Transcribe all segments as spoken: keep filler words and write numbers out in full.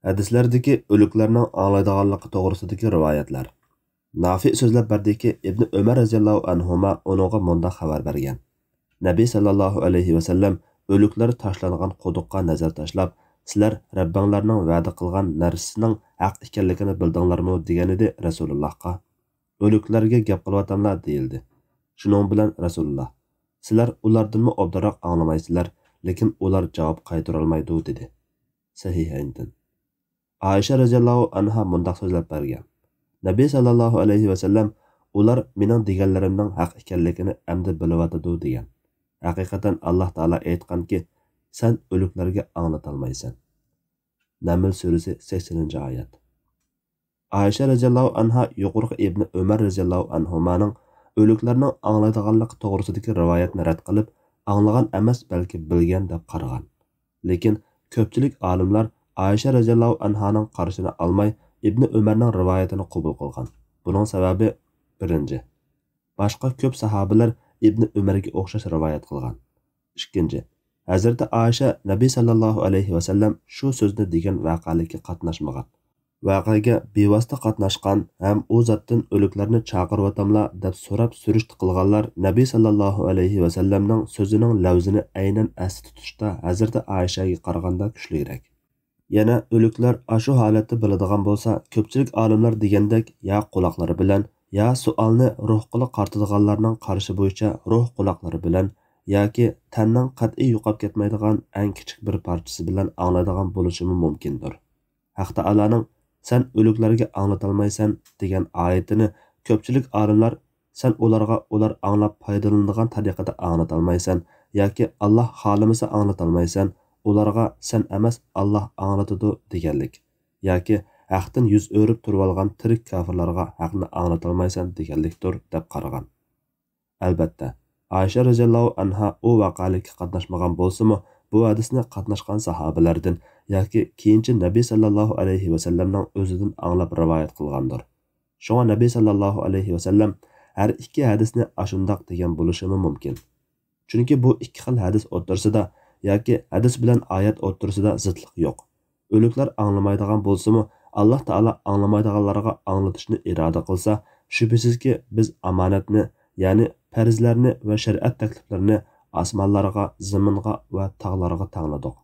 ھەدىسلەردىكى ئۆلۈكلەرنىڭ ئاڭلايدىغانلىقى توغرىسىدىكى رىۋايەتلەر. نافىئ سۆزلەپ بەردىكى، ئىبنى ئۆمەر رەزىياللاھۇ ئەنھۇما ئۇنىڭغا مۇنداق خەۋەر بەرگەن: نەبى سەللەللاھۇ ئەلەيھى ۋەسەللەم ئۆلۈكلەر تاشلانغان قۇدۇققا نەزەر تاشلاپ، سىلەر رەببىڭلارنىڭ ۋەدە قىلغان نەرسىسىنىڭ ھەق ئىكەنلىكىنى بىلدىڭلارمۇ؟ دېگەنىدى رەسۇلۇللاھقا. ئۆلۈكلەرگە گەپ قىلىۋاتاملا؟ دېيىلدى. شۇنىڭ بىلەن رەسۇلۇللاھ، سىلەر ئۇلاردىنمۇ ئوبدانراق ئاڭلىمايسىلەر، لېكىن ئۇلار جاۋاب قايتۇرالمايدۇ، دېدى. سەھىھەيندىن. ئائىشە رەزىياللاھۇ ئەنھا مۇنداق سۆزلەپ بەرگەن: نەبى سەللەللاھۇ ئەلەيھى ۋەسەللەم، ئۇلار مېنىڭ دېگەنلىرىمنىڭ ھەق ئىكەنلىكىنى ئەمدى بىلىۋاتىدۇ، دېگەن. ھەقىقەتەن ئاللاھ تائالا ئېيتقانكى، سەن ئۆلۈكلەرگە ئاڭلىتالمايسەن. نەمل سۈرىسى، سەكسىنىنچى ئايەت. ئائىشە رەزىياللاھۇ ئەنھا يۇقىرىقى ئىبنى ئۆمەر رەزىياللاھۇ ئەنھۇمانىڭ ئۆلۈكلەرنىڭ ئاڭلايدىغانلىقى توغرىسىدىكى رىۋايەتنى رەت قىلىپ، ئاڭلىغان ئەمەس، بەلكى بىلگەن دەپ قارىغان. لېكىن كۆپچىلىك ئالىملار ئائىشە رەزىياللاھۇ ئەنھانىڭ قارىشىنى ئالماي، ئىبنى ئۆمەرنىڭ رىۋايىتىنى قوبۇل قىلغان. بۇنىڭ سەۋەبى، بىرىنچى، باشقا كۆپ ساھابىلەر ئىبنى ئۆمەرگە ئوخشاش رىۋايەت قىلغان. ئىككىنچى، ھەزرىتى ئائىشە نەبى سەللەللاھۇ ئەلەيھى ۋەسەللەم شۇ سۆزنى دېگەن ۋەقەلىككە قاتناشمىغان. ۋەقەگە بىۋاسىتە قاتناشقان ھەم ئۇ زاتتىن ئۆلۈكلەرنى چاقىرىۋاتاملا دەپ سوراپ سۈرۈشتە قىلغانلار نەبى سەللەللاھۇ ئەلەيھى ۋەسەللەمنىڭ سۆزىنىڭ لەۋزىنى ئەينەن ئەستە تۇتۇشتا ھەزرىتى ئائىشەگە قارىغاندا كۈچلۈكرەك. يەنە ئۆلۈكلەر ئاشۇ ھالەتتە بىلىدىغان بولسا، كۆپچىلىك ئالىملار دېگەندەك يا قۇلاقلىرى بىلەن، يا سوئالنى روھقىلا قارىتىدىغانلارنىڭ قارىشى بويىچە روھ قۇلاقلىرى بىلەن ياكى تەننىڭ قەتئىي يوقاپ كەتمەيدىغان ئەڭ كىچىك بىر پارچىسى بىلەن ئاڭلايدىغان بولۇشىمۇ مۇمكىندۇر. ھەق تائالانىڭ «سەن ئۆلۈكلەرگە ئاڭلىتالمايسەن» دېگەن ئايىتىنى كۆپچىلىك ئالىملار «سەن ئۇلارغا ئۇلار ئاڭلاپ پايدىلىنىدىغان تەرىقىدە ئاڭلىتالمايسەن ياكى ئاللاھ خالىمىسا ئاڭلىتالمايسەن، ئۇلارغا سەن ئەمەس، ئاللاھ ئاڭلىتىدۇ» دېگەنلىك ياكى «ھەقتىن يۈز ئۆرۈپ تۇرۇۋالغان تىرىك كاپىرلارغا ھەقنى ئاڭلىتالمايسەن» دېگەنلىكتۇر، دەپ قارىغان. ئەلبەتتە، ئائىشە رەزىياللاھۇ ئەنھا ئۇ ۋەقەلىككە قاتناشمىغان بولسىمۇ، بۇ ھەدىسنى قاتناشقان ساھابىلەردىن ياكى كېيىنچە نەبى سەللەللاھۇ ئەلەيھى ۋەسەللەمنىڭ ئۆزىدىن ئاڭلاپ رىۋايەت قىلغاندۇر. شۇڭا نەبى سەللەللاھۇ ئەلەيھى ۋەسەللەم ھەر ئىككى ھەدىسنى ئاشۇنداق دېگەن بولۇشىمۇ مۇمكىن. چۈنكى بۇ ئىككى خىل ھەدىس ئوتتۇرىسىدا ياكى ھەدىس بىلەن ئايەت ئوتتۇرىسىدا زىتلىق يوق. ئۆلۈكلەر ئاڭلىمايدىغان بولسىمۇ، ئاللاھ تائالا ئاڭلىمايدىغانلارغا ئاڭلىتىشنى ئىرادە قىلسا، شۈبھىسىزكى، بىز ئامانەتنى، يەنى پەرزلەرنى ۋە شەرىئەت تەكلىپلىرىنى ئاسمانلارغا، زېمىنغا ۋە تاغلارغا تەڭلىدۇق.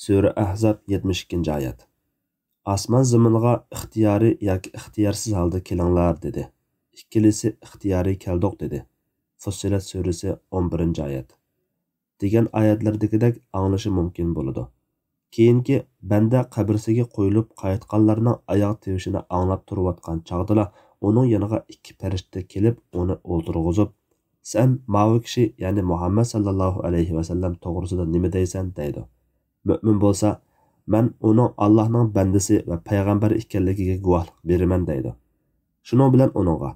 سۈرە ئەھزاب، يەتمىش ئىككىنچى ئايەت. «ئاسمان زېمىنغا ئىختىيارىي ياكى ئىختىيارسىز ھالدا كېلىڭلار» دېدى. ئىككىلىسى «ئىختىيارىي كەلدۇق» دېدى. فۇسسىلەت سۈرىسى، ئون بىرىنچى ئايەت. دېگەن ئايەتلەردىكىدەك ئاڭلىشى مۇمكىن بولىدۇ. كېيىنكى بەندە قەبرىسىگە قويۇلۇپ قايتقانلارنىڭ ئاياغ تىۋىشىنى ئاڭلاپ تۇرۇۋاتقان چاغدىلا ئۇنىڭ يېنىغا ئىككى پەرىشتە كېلىپ ئۇنى ئولتۇرغۇزۇپ، سەن ماۋۇ كىشى، يەنى مۇھەممەد سەللەللاھۇ ئەلەيھى ۋەسەللەم توغرىسىدا نېمە دەيسەن؟ دەيدۇ. مۆمىن بولسا، مەن ئۇنىڭ ئاللاھنىڭ بەندىسى ۋە پەيغەمبەر ئىكەنلىكىگە گۇۋاھلىق بېرىمەن دەيدۇ. شۇنىڭ بىلەن ئۇنىڭغا،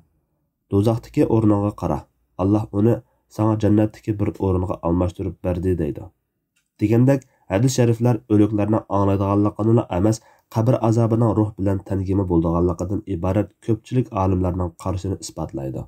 دوزاختىكى ئورنۇڭغا قارا، ئاللاھ ئۇنى ساڭا جەننەتتىكى بىر ئورۇنغا ئالماشتۇرۇپ بەردى دەيدۇ. دېگەندەك، ھەدىس شەرىفلەر ئۆلۈكلەرنىڭ ئاڭلايدىغانلىقىنىلا ئەمەس، قەبرە ئازابىنىڭ روھ بىلەن تەنگىمە بولىدىغانلىقىدىن ئىبارەت كۆپچىلىك ئالىملارنىڭ قارىشىنى ئىسپاتلايدۇ.